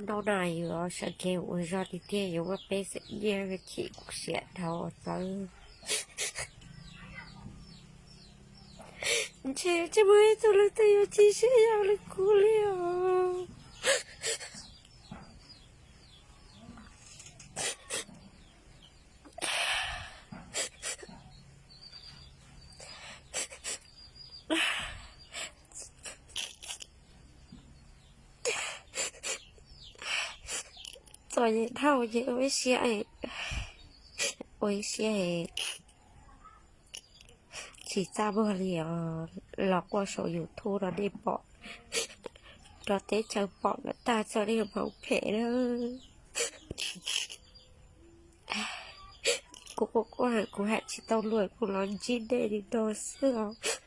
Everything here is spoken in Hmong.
Hnub no yuav sawv kev ua zog tiag tiag, yuav muab peb xeem nyiaj chim kuv siab dhau txawv. Ntshe tsis muaj ib tug leej twg yuav chim siab yam li kuv li os. Txom nyem dhau ces ua ib siab, ua ib siab tsis txaj muag li os. Los quaj saum YouTube rau nej pom, rau teb chaws pom lawm tag txog nej hmoov phem na. Kuv quaj quaj kuv hais tsis tau lus kuv los ntsib nej li no xwb os.